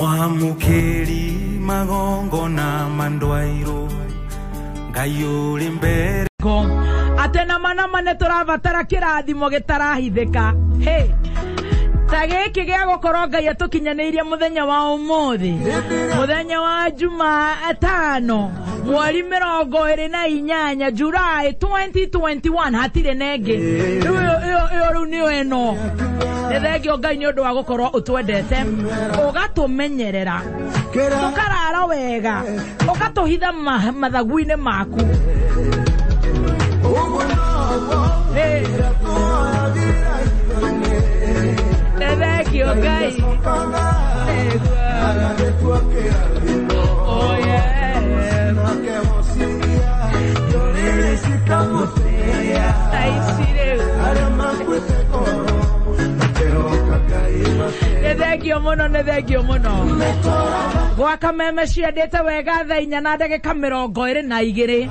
Mwamukeri magongona mandwairo Ngai uri mbere ate na mana mane turabatara kirathimo gitarahithika. Hey, ta giki gia gukorwo Ngai atukinyaniirie muthenya wa umuthi, muthenya wa Jumatano mweri 28 July 2021 hatire nenge iyo riu niyo eno. Nĩ thengio Ngai nĩ ũndũ wa gũkorwo ũtwendete, ũgatũmenyerera, tũkarara wega, ũgatũhitha mathagu-inĩ maku. Hey. Nĩ thengio Ngai. Oh yeah. Nĩ thengio mũno, nĩ thengio mũno. Gwaka meme ciendete wega thaa 4 na ndagĩka 22.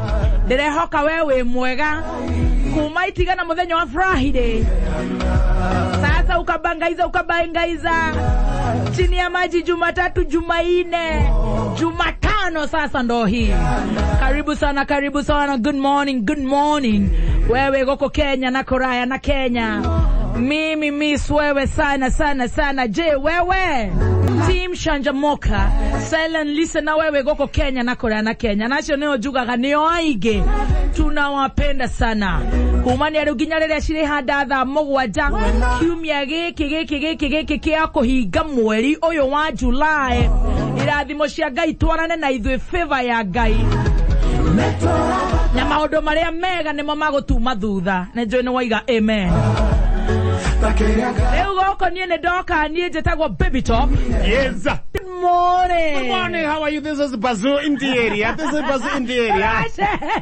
Ndĩrehoka we wĩ mwega kuma itigana mũthenya wa Friday. Sasa ukabangaiza ukabangaiza chini ya maji Jumatatu, Jumanne, Jumatano sasa ndo hii. Karibu sana, karibu sana. Good morning, good morning. Wewe goko Kenya na Koraya na Kenya. Mimi miss wewe sana sana sana. Je, wewe Team Shanjamoka Silent listen na wewe goko Kenya na Korea na Kenya. Nacio nio njugaga nio aingĩ tunawapenda sana. Kumania rĩu nginya rĩrĩa cirĩhanda thaa 7 kiumia gĩkĩ gĩkĩ gĩkĩ gĩkĩ kĩa kũhinga mweri ũyũ wa July. Irathimo cia Ngai twarane na ithuĩ, favor ya Ngai na maũndũ marĩa mega nĩmo magũtuma thutha. Nĩ njũĩ nĩ waiga amen. Rĩu gũkũ niĩ nĩ ndoka, niĩ njĩtagwo Baby Top. Yes. Good morning. Good morning. How are you? This is Bazoo in the area. This is Bazoo in the area.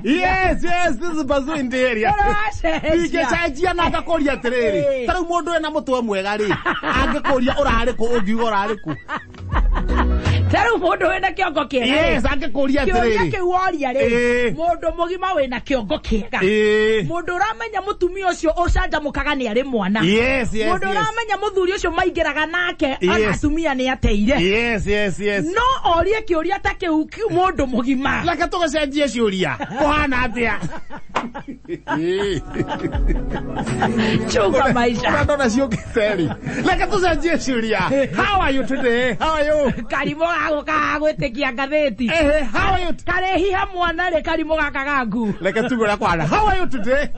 Yes, yes, this is Bazoo in the area. Ingĩcenjia na ngakũria atĩrĩrĩ, ta rĩu mũndũ ena mũtwe mwega rĩ, angĩkũria ũrarĩ kũ, ũngiuga ũrarĩ kũ? Ta rĩu mũndũ wĩna kĩongo kĩega. Yes, angĩkũria atĩrĩrĩ. Kĩũria kĩu woria rĩ, mũndũ mũgima wĩna kĩongo kĩega. Mũndũ ũramenya mũtumia ũcio ũcanjamũkaga nĩ arĩ mwana. Yes, yes. Mũndũ ũramenya mũthuri ũcio maingĩraga nake ona atumia nĩ ateire. Yes, yes, yes. No orie kĩũria ta kĩu mũndũ mũgima. Reke tũgĩcenjie ciũria. Kũhana atĩa? Chunga maisha. Ndona ciũkĩte rĩ. Reke tũcenjie ciũria. How are you today? How are you? Karimũ gagũka gwĩtĩkia ngathĩti. How are you? Karĩhiha mwana rĩ karimũ gaka gaku. Reke tuge ũrĩa kwana. How are you today?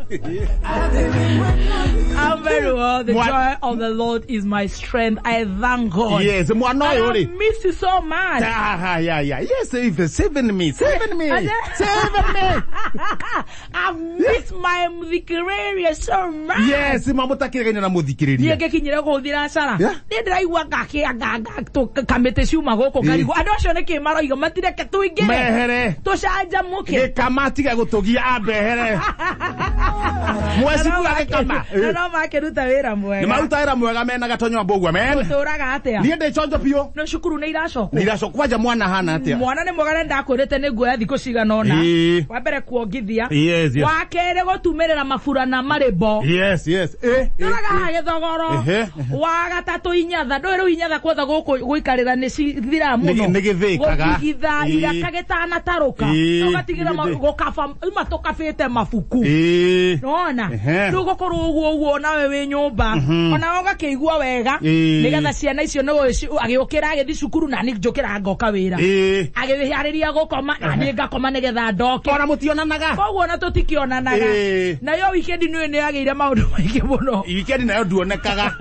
I'm very well. The joy of the Lord is my strength. I thank God. Yes, mwana ũyũ rĩ. I miss you so much. Ah, yeah, yeah. Yes, if saving me, saving me, saving me. I miss my muthikiriria so much. Yes, mamũtakĩrĩgaine na mũthikĩrĩria. Niĩ ngĩkinyire gũthira cara. Niĩ ndĩraigua ngakĩa kamĩtĩ ciuma gũkũ ngarigwo. Andũ acio nĩkĩ maroiga matireke tũingĩre. Mehere. Tũcanjamũke. Gĩkama tiga gũtũgia ambehere. Mwecibura gĩkama. Na no makĩruta wĩra mwega. Nĩ maruta wĩra mwega mena gatonyo mbũgua men. Ũtũraga atĩa? Niĩ ndĩ chonjo biũ. No cukuru nĩ iracokwo. Nĩ iracokwo. Kwanja mwana hana atĩa? Mwana nĩ mwega, nĩ ndakwĩrĩte nĩ nguoya thikũ cigana ũna. Wa mbere kuongithia. Yes, yes. Wa kerĩ gũtumĩrĩra mabura na marĩmbo. Yes, yes. Tũraga gĩthogoro. Wa gatatũ inyatha. Ndũĩ rĩu inyatha kwotha gũkũ gũikarĩra nĩ cithiraga mũno. Nĩ gĩthĩkaga. Gũtigitha iraka gĩtanatarũka. Ũgatigĩra gũkaba ima tũkabĩte mabuku. Nĩwona? Rĩu gũkorwo ũguo ũguo nawe wĩ nyũmba ona ũgakĩigua wega nĩgetha ciana icio nĩ agĩũkĩra agĩthiĩ cukuru na niĩ njũkĩra ngoka wĩra, agĩharĩria gũkoma na niĩ ngakoma nĩgetha ndoke. Ona mũtionanaga. Koguo ona tũtikĩonanaga. Nayo weekend nĩ nĩ yagĩire maũndũ maingĩ mũno. Weekend nayo nduonekaga.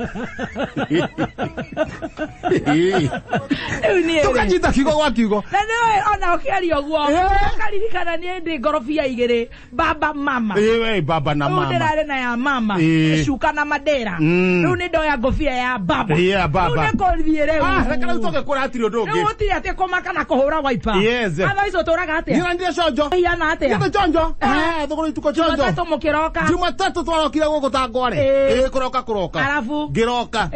Rĩu niĩ tũkanyita kiugo gwa kiugo. Na nĩũĩ ona ũkĩaria ũguo ũkaririkana niĩ ndĩ ngorobia igĩrĩ, baba mama. Ĩĩ, baba na mama. Rĩu ndĩrarĩ na ya mama cuka na madera. Rĩu nĩ ndoya ngobia ya baba. Yeah, baba. Rĩu nĩ kũthiĩ rĩu. Ah, reke rĩu tũke kũratiri ũndũ ũngĩ. Rĩu gũtirĩ atĩ kũmaka na kũhũra waipa. Yes. Atha icio ũtũraga atĩa? Niĩ ndĩ conjo. Hiana atĩa? Ndĩ conjo. Thũgũrũ ituko conjo. Jumatatũ mũkĩroka. Jumatatũ twarokire gũkũ ta ngware. Ĩĩ, kũroka kũroka. Arabu. Ngĩroka.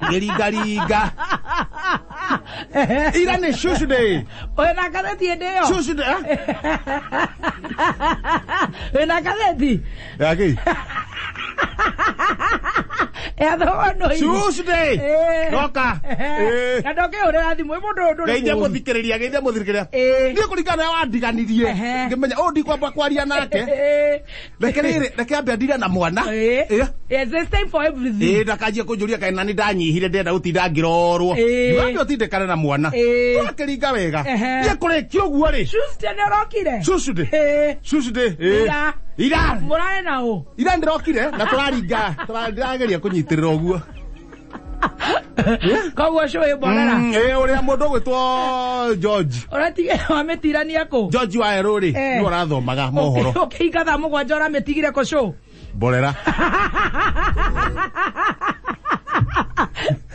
Ngĩringaringa. Ira nĩ shushu day. Wĩna ngathĩti hĩndĩ ĩyo? Shushu day. Wĩna ngathĩti? Yakĩ? Ya thogono-inĩ. Tuesday. Roka. Na ndũngĩhũrĩra thimũ ĩ mũndũ ũyũ ndũrĩ Geithia mũũru. mũthikĩrĩria, geithia mũthikĩrĩria. Ĩĩ. Niĩ kũringana na wandiganirie. Ngĩmenya ũũ ndikwamba kwaria nake. Reke rĩrĩ, reke ambe andire na mwana. Ĩĩ. Ĩĩ. Yes, there's time for everything. Ĩĩ ndakanjie kũnjũria kana nĩ ndanyihire ndĩrenda gũtinda ngĩrorwo. Ĩĩ. Ndiwambe ũtindĩkane na mwana. Ĩĩ. Twakĩringa wega. Ehe. Niĩ kũrĩkia ũguo rĩ. Tuesday nĩ ũrokire? Tuesday. Ĩĩ. Tuesday. Ĩĩ. Ira. Ira. Mũrarĩ na ũ? Ira ndĩrokire na tũraringa. Ndĩrageria kũnyitĩrĩra ũguo. Koguo cũĩ mborera. Ĩĩ ũrĩa mũndũ ũgwĩtwo George. Ũratigire wamĩtirania kũ? George wa Erũ rĩ, Eh. nĩwe ũrathomaga mohoro. Ũkĩhinga thaa 7 ũramĩtigire kũ cũ? Mborera.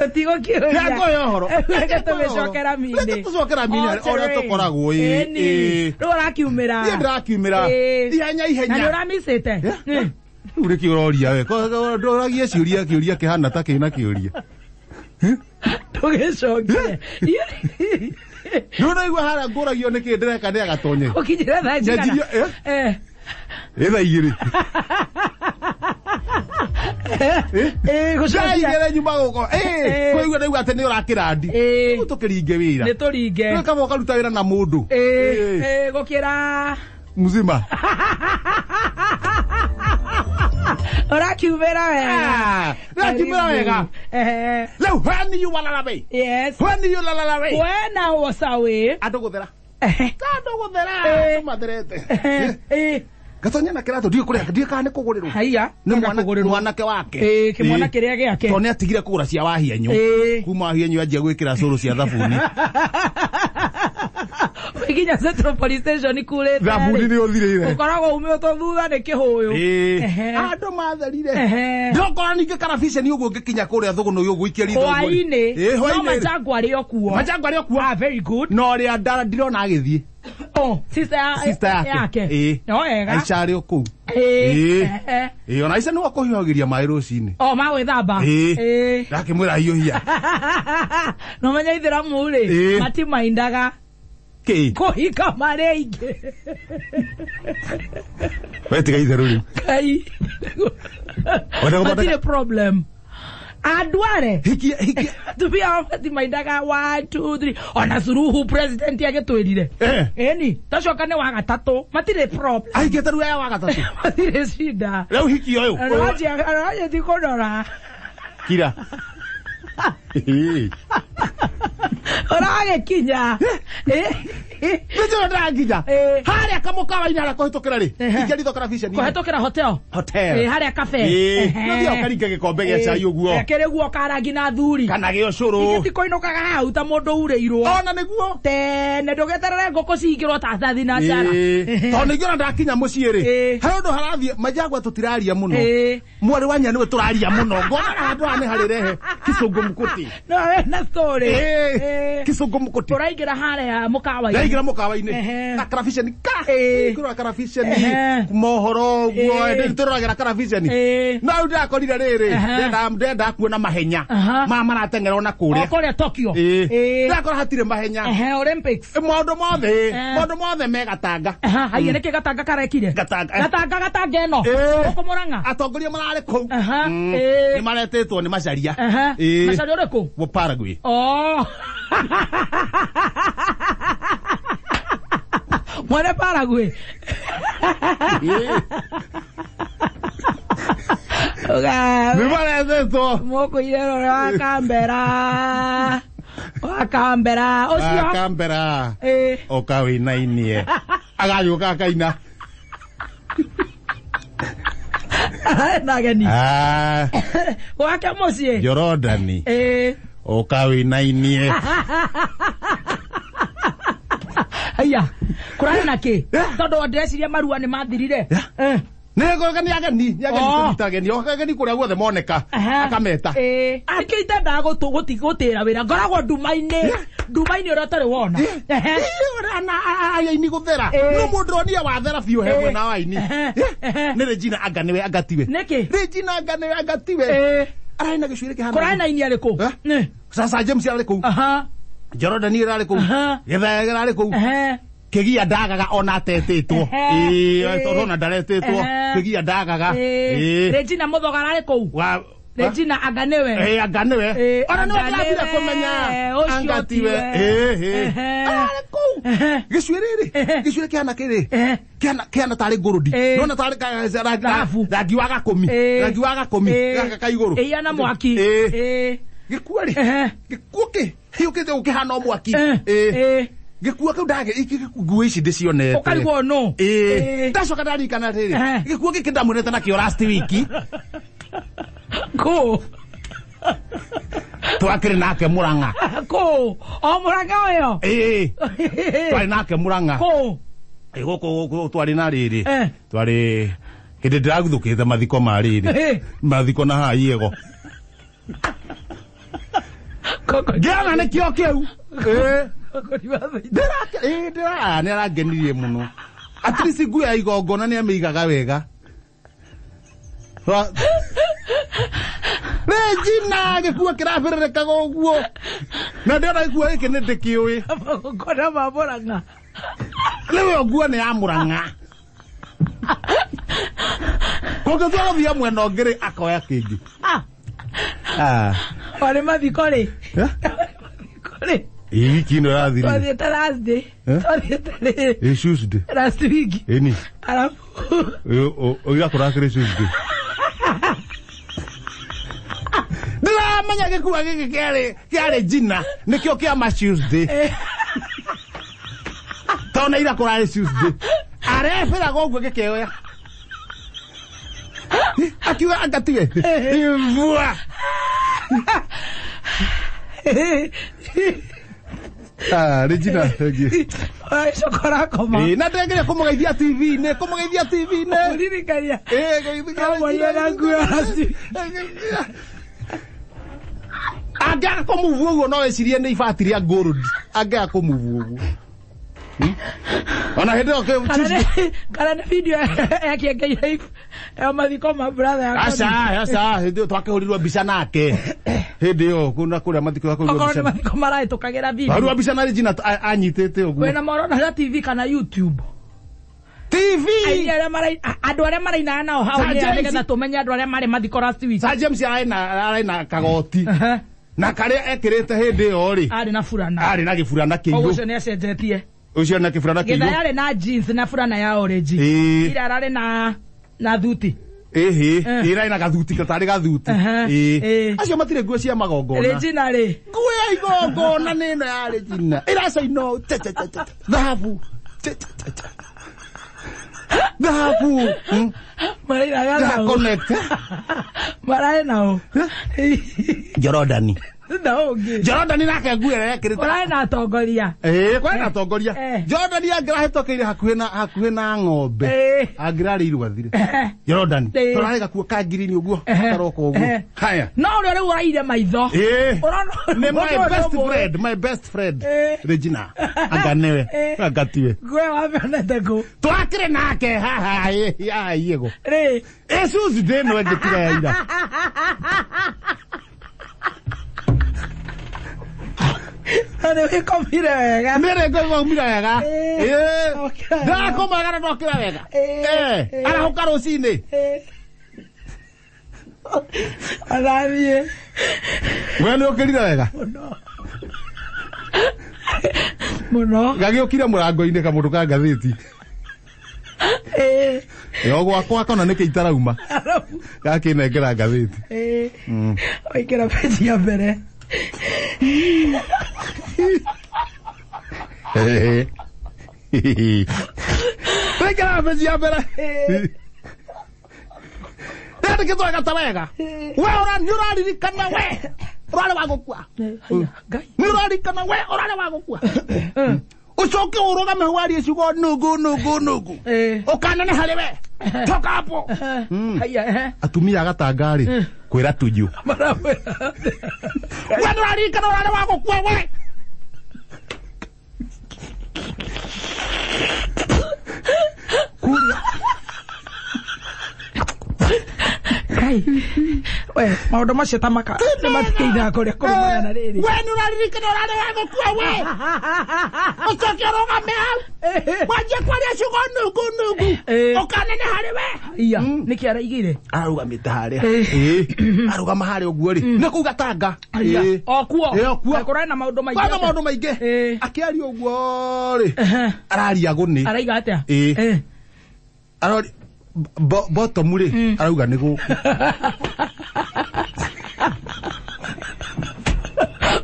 Tigũkĩũria. Reke ũhoro. Reke tũgĩcokera minĩ. Reke tũcokera minĩ ũrĩa tũkoragwo ĩĩ. Ĩni. Rĩu ũrakiumĩra. Niĩ ndĩrakiumĩra. Ĩĩ. Ihenya Na ihenya. nĩ ũramicĩte? Rĩu nĩkĩ ũroria we? Ndũragie ciũria kĩũria kĩhana ta kĩna kĩũria. Tũgĩcokie. Rĩu ũraigua harĩa ngũragio nĩkĩ ndĩreka nĩ agatonye. Ũkinyire thaa cigana? Nyanjirie, eh? Ĩ thaa 2. Ĩĩ, gũcokia. Ndaigĩre nyuma gũkũ. Eh. Kũigua ndaigua atĩ nĩ ũrakĩrandi. Ĩĩ. Rĩu tũkĩringe wĩra. Nĩ tũringe. Rĩu kaba ũkaruta wĩra na mũndũ. Ĩĩ, ĩĩ, gũkĩra. Mzima. Ũrakiumĩra wega. Ndĩrakiumĩra wega. Rĩu when you walala Yes. When you lalala Wena wosawe. Andũ gũthera. Andũ gũthera. Andũ matherete. Gatonya na kĩratũ ndiũĩ kũrĩa ndiũĩ kana nĩ kũgũrĩrwo. Haiya. Nĩ mwanake wake. Ĩĩ, kĩmwana kĩrĩa gĩake. Tondũ nĩ atigire kũgũra cia wahianyũ. Kuma wahianyũ anjia gwĩkĩra cũrũ cia thabuni. Nginya Central Police Station kurĩte. Thabuni nĩ ũthirĩire. Ũkoragwo umĩtwo thutha nĩ kĩhũyũ. Andũ matherire. Ndĩrokora ningĩ karabiceni ũguo ngĩkinya kũrĩa thũgũnũ ũguo ikia ritho ũguo. Hwaĩ-inĩ. Ĩĩ, No hwaĩ-inĩ. Machangwa arĩ o kuo. Machangwa arĩ o kuo. Ah, very good. No ũrĩa ndirona agĩthiĩ. Oh, sister Sister yake. Ĩĩ. No wega. Aisha arĩ o kũu. Ĩĩ. Ĩĩ, ona Aisha nĩwe ũkũhiũhagĩria maĩ rũcinĩ. O magwĩthamba. Ĩĩ. Ĩĩ. Ndakĩmwĩra hiũhia. No menya ithĩramu rĩ, Ĩĩ. matimaindaga Kĩ? kũhika marĩ aingĩ. We tiga itherũ rĩu. Ngai. Matirĩ problem. Andũ are. Hikia hikia. Atumia ao matimaindaga 1 2 3 ona Suluhu president agĩtwĩrire. Ĩni, tacoka nĩ wa gatatũ. Matirĩ problem. Aingĩte rĩu aya wa gatatũ. Matirĩ shida. Rĩu hiki ũyũ. Aranjia ti kũndora. Kira. Ũragĩkinya. Nĩnjũĩ ndĩrakinya. Harĩa kamũkawa-inĩ harĩa kũhĩtũkĩra rĩ. Ikia ritho karabiceni. Kũhĩtũkĩra hotel. Hotel. Ĩĩ, harĩa cafe. Ĩĩ. Nĩũthiaga ũkaringa gĩkombe gĩa cai ũguo. Kĩrĩ guo karangi na athuri. Kana gĩa ũcũrũ. Ithe tikũinũkaga hau ta mũndũ urĩirwo. Ona nĩguo. Tene ndũgeterere ngũkũ cingĩrwo ta thathi na cara. Tondũ ningĩ ona ndakinya mũciĩ rĩ. Harĩ ũndũ harathiĩ Majagwa tũtiraria mũno. Mwarĩ wa nyina nĩwe tũraria mũno. Ngona handũ haha nĩ harĩrehe kĩcũngũmũkũti. No na story. Kĩcũngũmũkũti. Ũraingĩra harĩa mũkawa-inĩ. Ndaingĩra mũkawa-inĩ. Na karabiceni ka. Ngĩrora karabiceni. Mohoro ũguo. Tũroragĩra karabiceni. No rĩu ndĩrakorire rĩrĩ. Ndĩrenda kuona mahenya. Ma marateng'era ona kũrĩa. O kũrĩa Tokyo. Ndĩrakora hatirĩ mahenya. Olympics. Maũndũ mothe. Maũndũ mothe me Gatanga. Haiya nĩkĩ Gatanga karekire? Gatanga. Gatanga Gatanga ĩno. Gũkũ Mũrang'a. Atongoria mararĩ kũu. Nĩ maretĩtwo nĩ Macharia. Macharia ũrĩkũ? Wa Paraguay. Oh. Mwene Paraguay. Nĩ maretĩtwo. Mũkũire rore wa Kambera. Wa Kambera. Ũcio. Wa Kambera. Ũka wĩnainie. Agagĩũka akaina. Na ageni. Gwake mũciĩ. Jorodani. Ũka wĩnainie. Haiya. Kũrarĩ na kĩ? Tondũ ndĩreciria marua nĩ mathirire. Nĩ nĩ ageni, nĩ ageni tũnyita ageni, o ageni kũrĩa guothe moneka akameta. Nĩkĩo itendaga gũtĩra wĩra, ngoragwo nduma-inĩ, nduma-inĩ ũrĩa ũtarĩ wona. Aini gũthera. No mũndũ onia wathera biũ he mwena wa aini. Nĩ Regina anga nĩwe anga tiwe. Nĩkĩ? Regina anga nĩwe anga tiwe. Ararĩ na gĩcuĩrĩ kĩhana. Kũrarĩ na aini arĩkũ? Sasa James ararĩ kũu. Jordan ararĩ kũu. Gĩthege ararĩ kũu. Kĩgia ndagaga ona atetĩtwo. Ĩĩ, tondũ ona ndaretĩtwo. Kĩgia ndagaga. Regina Mũthoga ararĩ kũu. Wa Regina anga nĩwe. Eh, anga nĩwe. Ona nĩwe ndĩrambire kũmenya anga tiwe. Ararĩ kũu gĩcuĩrĩ rĩ, gĩcuĩrĩ kĩhana kĩrĩ kĩhana tarĩ ngũrũndi, nona tarĩ rangi wa gakũmi, rangi wa gakũmi gaka ka igũrũ ĩhana mwaki. Gĩkuo rĩ, gĩkuo kĩ gĩũkĩte gũkĩhana o mwaki. Gĩkuo kĩu ndage nguo ici ndĩcionete ũkarigwo nũ. Ndacoka ndarikana rĩrĩ, gĩkuo gĩkĩ ndamwonete nakĩo last week. Kũ twakĩrĩ nake Murang'a. Kũ o Murang'a ũyũ? Twarĩ nake Murang'a. Kũ? Gũkũ twarĩ na rĩrĩ, twarĩ hĩndĩ ndĩraguthũkĩte mathiko ma rĩrĩ, mathiko na haha iego. Ngĩona nĩkĩo kĩu. Nĩ arangenirie mũno. At least nguo ya igongona nĩ amĩigaga wega. Regina gĩkuo kĩrabĩrĩrĩkaga ũguo. Na ndĩrona gĩkuo gĩkĩ nĩ ndĩkĩũĩ. Magongona ma Murang'a. Rĩu ĩyo nguo nĩ ya Murang'a. Kũngĩtua gũthiĩ mwena ũngĩ rĩ, akoya kĩngĩ. Warĩ mathiko rĩ? Mathiko rĩ? Ĩ wiki ĩno ĩrathirire. Twathiĩte Thursday. Twathiĩte rĩ? Ĩ Tuesday. Last week. Ĩni. Arabu. Ũira kũrakĩrĩ Tuesday. Ndiramenya gĩkuo gĩkĩ kĩarĩ Gina, nĩkĩo kĩa ma Tuesday. Tondũ ira kũrarĩ Tuesday. Arebĩraga ũguo gĩkĩoya. Akiuga anga tiwe. Vua. Regina, thank you. Ũragĩcoka ũrakoma. Na ndengere kũmũgeithia TV-inĩ, kũmũgeithia TV-inĩ. Ũririkania. Kũmũgeithia na nguo ya last. Angĩaga kũmuvua ũguo no wĩcirie nĩ ibati rĩa gold. Angĩaga kũmuvua ũguo. Ona hĩndĩ ĩyo kana nĩ video ya kĩengei live ya mathiko ma brother yakwa. Aca, aca, hĩndĩ ĩyo twakĩhũrirwo mbica nake. Hĩndĩ ĩyo kuna kũrĩa mathiko yakũhũrirwo mbica. Okorwo nĩ mathiko marahĩtũkagĩra video. Hũrirwo mbica na Regina anyitĩte ũguo. Wĩna morona na TV kana YouTube? TV. Andũ arĩa marainaga nao hau nĩgetha tũmenye andũ arĩa marĩ mathiko last week. Sir James arĩ na kagoti. Na karĩa ekĩrĩte hĩndĩ ĩyo rĩ, arĩ na burana. Arĩ na gĩburana kĩirũ. Ũcio nĩ acenjetie. Ũcio na kĩburana kĩirũ. Gĩtha yarĩ na jeans na burana ya orange. Ira ararĩ na thuti. Ĩhĩ, ĩrarĩ na gathuti gatarĩ gathuti. Acio matirĩ nguo cia magongona. Regina rĩ. Nguo ya igongona nĩ ĩno ya Regina. Ĩracainwo thahabu. Thahabu. Marainaga nao. Connect. Mararĩ nao. Jorodani. Na ũngĩ. Jorodani nake nguo ĩrĩa ekĩrĩte. Kũrarĩ na atongoria. Kũrarĩ na atongoria. Jorodani angĩrahĩtũkĩire hakuhĩ na ng'ombe. Angĩrarĩirwo athire. Jorodani. Tũrarĩ gakuo ka ngirini ũguo, karoka ũguo. Haya. No ũrĩa rĩu ũraire maitho. Nĩ my best friend, my best friend. Regina. Anga nĩwe. Anga tiwe. Nguo wamĩonete kũ? Twakĩrĩ nake haha iego. Rĩ. Ĩ Tuesday ĩno ĩngĩ tiga ya ira. Nĩ wĩkomire wega. Nĩ ngomire wega. Ndakoma wega na ndokĩra wega. Arahũka rũcinĩ. Arathiĩ. We nĩ ũkĩrire wega? Mũno. Mũno. Gagĩũkire mũrango-inĩ kamũndũ ka ngathĩti. Ĩyo gwakwa kona nĩkĩ itarauma. Gakĩnengera ngathĩti. Waingĩra peji ya mbere. Waingĩra peji ya mbere. Yandĩkĩtwo wega ta wega. We nĩ ũraririkana we ũrarĩ wa gũkua. Nĩ ũraririkana we ũrarĩ wa gũkua. Ũcoke ũrũgame hau warie ciugo nũngũ nũngũ nũngũ. Ũkanene harĩ we. Toka hapo. Atumia agatanga rĩ kwĩra tunyu. We nĩ ũraririkana ũrarĩ wa gũkua we. Kũrĩa. Ngai. We, maũndũ macio ta maka nĩ matikĩithaga kũrĩa kũrũmana na rĩrĩ. We nĩ ũraririkana ũrarĩ wa gũkua we. Ũcoke ũrũgame hau. Wanjie kwaria ciugo nungu nungu. Ũkanene harĩ we. Iya, nĩkĩ araigire? Arũgamĩte harĩa. Arũgama harĩa ũguo rĩ. Nĩ kũu Gatanga. Iya. O kuo. O kuo. Kũrarĩ na maũndũ maingĩ. Kwĩna maũndũ maingĩ. Akĩaria ũguo rĩ. Araria gũnĩ. Araiga atĩa? Arori bottom rĩ arauga nĩ gũkũ.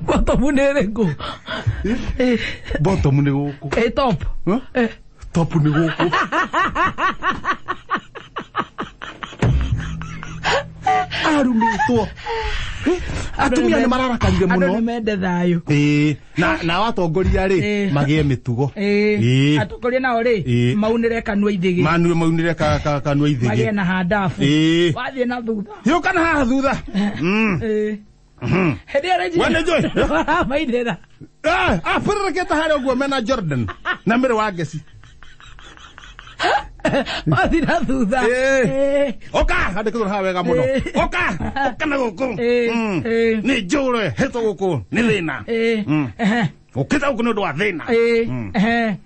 Bottom nĩ ĩrĩkũ? Bottom nĩ gũkũ. Top. Top nĩ gũkũ. Arumĩtwo. Atumia nĩ mararakarire mũno. Andũ nĩ mende thayũ. Na watongoria rĩ magĩe mĩtugo. Atongoria nao rĩ maunĩre kanua ithĩgĩ. Maunĩre kanua ithĩgĩ. Magĩe na handabu. Wathiĩ na thutha. Yũka na haha thutha. Hĩndĩ ĩrĩa We nĩ njũĩ. Mainĩra. Abĩrĩrĩkĩte harĩa ũguo mena Jordan na mĩrĩ wa ngeci. Wathiĩ na thutha. Oka handĩkĩtwo haha wega mũno. Oka oka na gũkũ. Nĩ njũre hetwo gũkũ nĩ thĩna. Ũkĩte gũkũ nĩ ũndũ wa thĩna.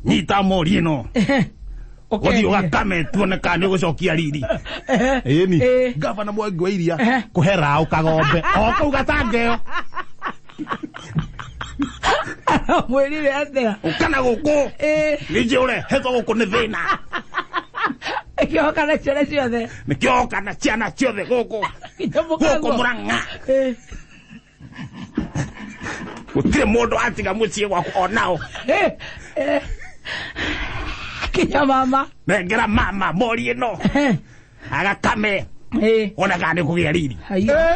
Nyita mori ĩno. Ũthiĩ ũgakame tuone kana nĩ ũgũcokia riri. Ĩni. Gavana Mwangi wa Iria kũhe raũ kagombe o kũu Gatanga ĩyo. Mwĩrire atĩa? Ũka na gũkũ. Nĩ njũre hetwo gũkũ nĩ thĩna. Nĩkĩo na ciana ciothe. Nĩkĩo na ciana ciothe gũkũ. Gũkũ Mũrang'a. Gũtirĩ mũndũ atiga mũciĩ gwaku onao. Kinya mama. Nengera mama mori ĩno. Agakame. Ona kana nĩ kũgĩa riri.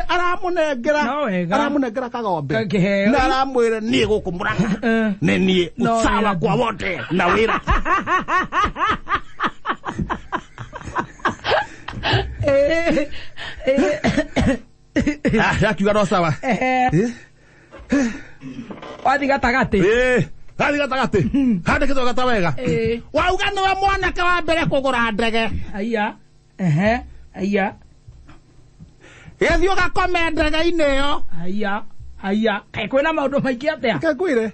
Aramũnengera. Aramũnengera kagombe. Na aramwĩra niĩ gũkũ Mũrang'a. Nĩ niĩ usawa kwa wote na wĩra. Yakiuga no sawa. Wathiĩ gatagatĩ. Wathiĩ gatagatĩ. Handĩkĩtwo gata wega. Wauga nĩwe mwanake wa mbere kũgũra ndege. Aya. Aya. Gĩthiĩ ũgakome ndege-inĩ ĩyo. Aya. Aya. Kaĩ kwĩna maũndũ maingĩ atĩa? Reke ngwĩre.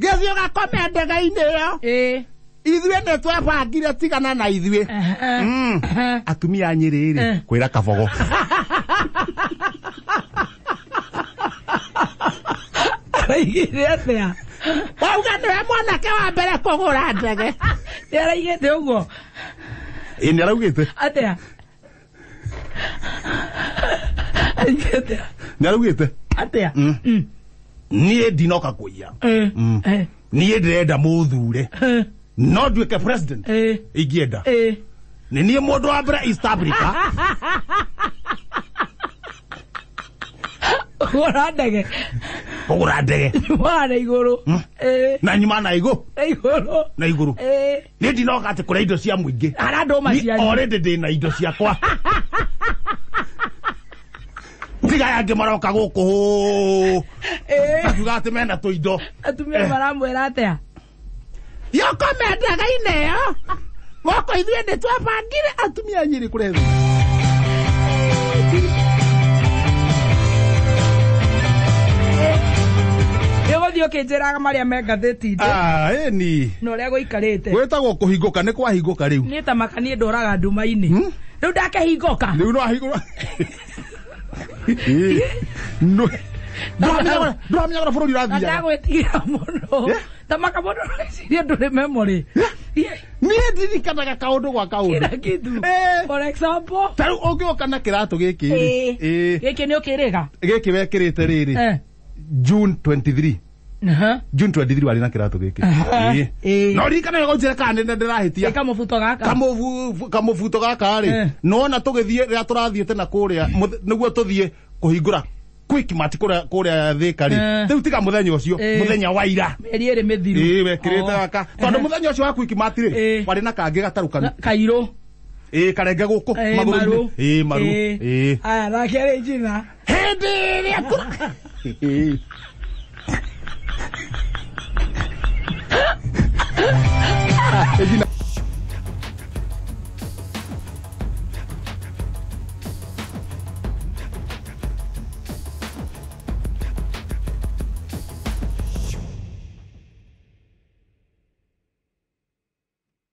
Gĩthiĩ ũgakome ndege-inĩ ĩyo. Ithuĩ nĩ twebangire tigana na ithuĩ. Atumia a Nyĩrĩ rĩ kwĩra Kabogo. Araigire atĩa? Wauga nĩwe mwanake wa mbere kũgũra ndege. Nĩ araigĩte ũguo? Ĩ nĩ araugĩte. Atĩa? Araigĩte. Nĩ araugĩte. Atĩa? Niĩ ndinoka kũiya. Niĩ ndĩrenda mũthure. No nduĩke president. Ingĩenda. Nĩ niĩ mũndũ wa mbere East Africa. Kũgũra ndege. Kũgũra ndege. Nyuma na igũrũ. Na nyuma na igũrũ. Na igũrũ. Na igũrũ. Niĩ ndinoka atĩ kũrĩa indo cia mũingĩ. Harĩa ndũma cianyu. Already ndĩna indo ciakwa. Tiga aya angĩ maroka gũkũ. Makiuga atĩ mena tũindo. Atumia maramwĩra atĩa? Yokome ndege-inĩ ĩyo. Gũkũ ithuĩ nĩ twebangire atumia a Nyĩrĩ kũrehe thĩna. Nĩũgũthiĩ ũkĩnjĩraga marĩa me ngathĩti-inĩ. Ĩni. Na ũrĩa gũikarĩte. Gwĩtagwo kũhingũka nĩ kwahingũka rĩu. Niĩ ta maka niĩ ndũraga nduma-inĩ. Rĩu ndakĩhingũka. Rĩu no ahingũra. Ndũramenyaga bũrũri ũrathiaga. Ndagwĩtigĩra mũno. Ta maka mũndũ ũreciria ndũrĩ memory. Niĩ ndirikanaga kaũndũ gwa kaũndũ. Kila kitu. For example. Ta rĩu ũngĩũka na kĩratũ gĩkĩ rĩ. Gĩkĩ nĩ ũkĩrĩga? Gĩkĩ wekĩrĩte rĩrĩ. June 23. June 23 warĩ na kĩratũ gĩkĩ. No ririkana wega ũnjĩre kana nĩ ndĩrahĩtia. Kamũbuto gaka. Kamũbuto gaka rĩ. Nĩwona tũgĩthiĩ rĩrĩa tũrathiĩte na kũrĩa nĩguo tũthiĩ kũhingũra Quickmart kũrĩa Thĩka rĩ. Rĩu tiga mũthenya ũcio, mũthenya wa ira. Mĩeri ĩrĩ mĩthiru. Wekĩrĩte gaka. Tondũ mũthenya ũcio wa Quickmart rĩ, warĩ na kangĩ gatarũkanu. Kairũ. Karenge gũkũ magũrũ-inĩ. Maru. Aya nake rĩ njina. Hĩndĩ ĩrĩa